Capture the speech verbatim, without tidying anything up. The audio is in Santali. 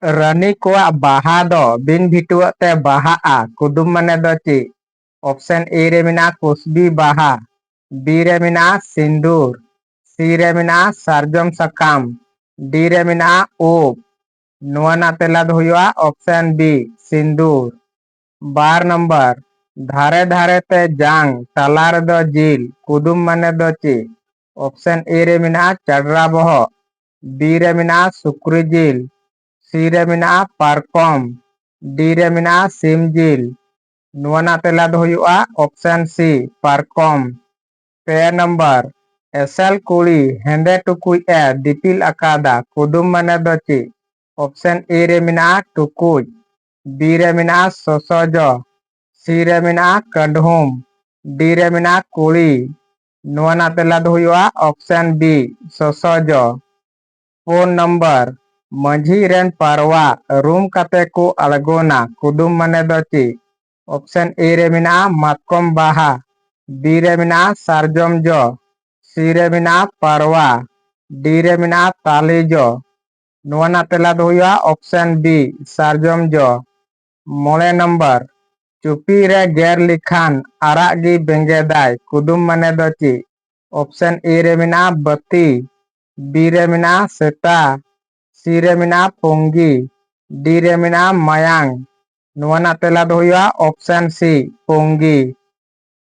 ᱨᱟᱹᱱᱤ ᱠᱚᱣᱟᱜ ᱵᱟᱦᱟ ᱫᱚ ᱵᱤᱱ ᱵᱷᱤᱴᱩᱣᱟᱹᱜ ᱛᱮ ᱵᱟᱦᱟᱜᱼᱟ᱾ ᱠᱩᱫᱩᱢ ᱢᱟᱱᱮ ᱫᱚ ᱪᱮᱫ? ᱚᱯᱥᱮᱱ ᱮ ᱨᱮ ᱢᱮᱱᱟᱜᱼᱟ ᱠᱩᱥᱵᱤ ᱵᱟᱦᱟ, ᱵᱤ ᱨᱮ ᱢᱮᱱᱟᱜᱼᱟ ᱥᱤᱸᱫᱩᱨ, ᱥᱤ ᱨᱮ ᱢᱮᱱᱟᱜᱼᱟ ᱥᱟᱨᱡᱚᱢ ᱥᱟᱠᱟᱢ, ᱰᱤ ᱨᱮ ᱢᱮᱱᱟᱜᱼᱟ ᱩᱵ᱾ ᱱᱚᱣᱟ ᱨᱮᱱᱟᱜ ᱛᱮᱞᱟ ᱫᱚ ᱦᱩᱭᱩᱜᱼᱟ ᱚᱯᱥᱮᱱ ᱵᱤ, ᱥᱤᱸᱫᱩᱨ᱾ ᱵᱟᱨ ᱱᱟᱢᱵᱟᱨ, ᱫᱷᱟᱨᱮ ᱫᱷᱟᱨᱮ ᱛᱮ ᱡᱟᱝ, ᱛᱟᱞᱟ ᱨᱮᱫᱚ ᱡᱤᱞ, ᱠᱩᱫᱩᱢ ᱢᱟᱱᱮ ᱫᱚ ᱪᱮᱫ? ᱚᱯᱥᱮᱱ ᱮ ᱨᱮ ᱢᱮᱱᱟᱜᱼᱟ ᱪᱟᱰᱨᱟ ᱵᱚᱦᱚᱜ, ᱵᱤ ᱨᱮ ᱢᱮᱱᱟᱜᱼᱟ ᱥᱩᱠᱨᱤ ᱡᱤᱞ, ᱥᱤ ᱨᱮ ᱢᱮᱱᱟᱜᱼᱟ ᱯᱟᱨᱠᱚᱢ, ᱰᱤ ᱨᱮ ᱢᱮᱱᱟᱜᱼᱟ ᱥᱤᱢ ᱡᱤᱞ᱾ ᱱᱚᱣᱟ ᱨᱮᱱᱟᱜ ᱛᱮᱞᱟ ᱫᱚ ᱦᱩᱭᱩᱜᱼᱟ ᱚᱯᱥᱮᱱ ᱥᱤ, ᱯᱟᱨᱠᱚᱢ᱾ ᱯᱮ ᱱᱟᱢᱵᱟᱨ, ᱮᱥᱮᱞ ᱠᱩᱲᱤ ᱦᱮᱸᱫᱮ ᱴᱩᱠᱩᱡ ᱮ ᱫᱤᱯᱤᱞ ᱟᱠᱟᱫᱟ, ᱠᱩᱫᱩᱢ ᱢᱟᱱᱮ ᱫᱚ ᱪᱮᱫ? ᱚᱯᱥᱮᱱ ᱮ ᱨᱮ ᱢᱮᱱᱟᱜᱼᱟ ᱴᱩᱠᱩᱡ, ᱵᱤ ᱨᱮ ᱢᱮᱱᱟᱜᱼᱟ ᱥᱚᱥᱚ ᱡᱚ, ᱥᱤ ᱨᱮ ᱢᱮᱱᱟᱜᱼᱟ ᱠᱟᱹᱰᱷᱩᱢ, ᱰᱤ ᱨᱮ ᱢᱮᱱᱟᱜᱼᱟ ᱠᱩᱲᱤ᱾ ᱱᱚᱣᱟ ᱨᱮᱱᱟᱜ ᱛᱮᱞᱟ ᱫᱚ ᱦᱩᱭᱩᱜᱼᱟ ᱚᱯᱥᱮᱱ ᱵᱤ, ᱥᱚᱥᱚ ᱡᱚ᱾ ᱯᱩᱱ ᱱᱟᱢᱵᱟᱨ, ᱢᱟᱹᱡᱷᱤ ᱨᱮᱱ ᱯᱟᱨᱣᱟ ᱨᱩᱢ ᱠᱟᱛᱮ ᱠᱚ ᱟᱬᱜᱚᱱᱟ, ᱠᱩᱫᱩᱢ ᱢᱟᱱᱮ ᱫᱚ ᱪᱮᱫ? ᱚᱯᱥᱮᱱ ᱮ ᱨᱮ ᱢᱮᱱᱟᱜᱼᱟ ᱢᱟᱛᱠᱚᱢ ᱵᱟᱦᱟ, ᱵᱤ ᱨᱮ ᱢᱮᱱᱟᱜᱼᱟ ᱥᱟᱨᱡᱚᱢ ᱡᱚ, ᱥᱤ ᱨᱮ ᱢᱮᱱᱟᱜᱼᱟ ᱯᱟᱨᱣᱟ, ᱰᱤ ᱨᱮ ᱢᱮᱱᱟᱜᱼᱟ ᱛᱟᱞᱮ ᱡᱚ᱾ ᱱᱚᱣᱟ ᱨᱮᱱᱟᱜ ᱛᱮᱞᱟ ᱫᱚ ᱦᱩᱭᱩᱜᱼᱟ ᱚᱯᱥᱮᱱ ᱵᱤ, ᱥᱟᱨᱡᱚᱢ ᱡᱚ᱾ ᱢᱚᱬᱮ ᱱᱟᱢᱵᱟᱨ, ᱪᱩᱯᱤ ᱨᱮ ᱜᱮᱨ ᱞᱮᱠᱷᱟᱱ ᱟᱨᱟᱜ ᱜᱮ ᱵᱮᱸᱜᱮᱫᱟᱭ, ᱠᱩᱫᱩᱢ ᱢᱟᱱᱮ ᱫᱚ ᱪᱮᱫ? ᱚᱯᱥᱮᱱ ᱮ ᱨᱮ ᱢᱮᱱᱟᱜᱼᱟ ᱵᱟᱹᱛᱤ, ᱵᱤ ᱨᱮ ᱢᱮᱱᱟᱜᱼᱟ ᱥᱮᱛᱟ, ᱥᱤ ᱨᱮ ᱢᱮᱱᱟᱜᱼᱟ ᱯᱩᱸᱜᱤ, ᱰᱤ ᱨᱮ ᱢᱮᱱᱟᱜᱼᱟ ᱢᱟᱭᱟᱝ᱾ ᱱᱚᱣᱟ ᱨᱮᱱᱟᱜ ᱛᱮᱞᱟ ᱫᱚ ᱦᱩᱭᱩᱜᱼᱟ ᱚᱯᱥᱮᱱ ᱥᱤ, ᱯᱩᱸᱜᱤ᱾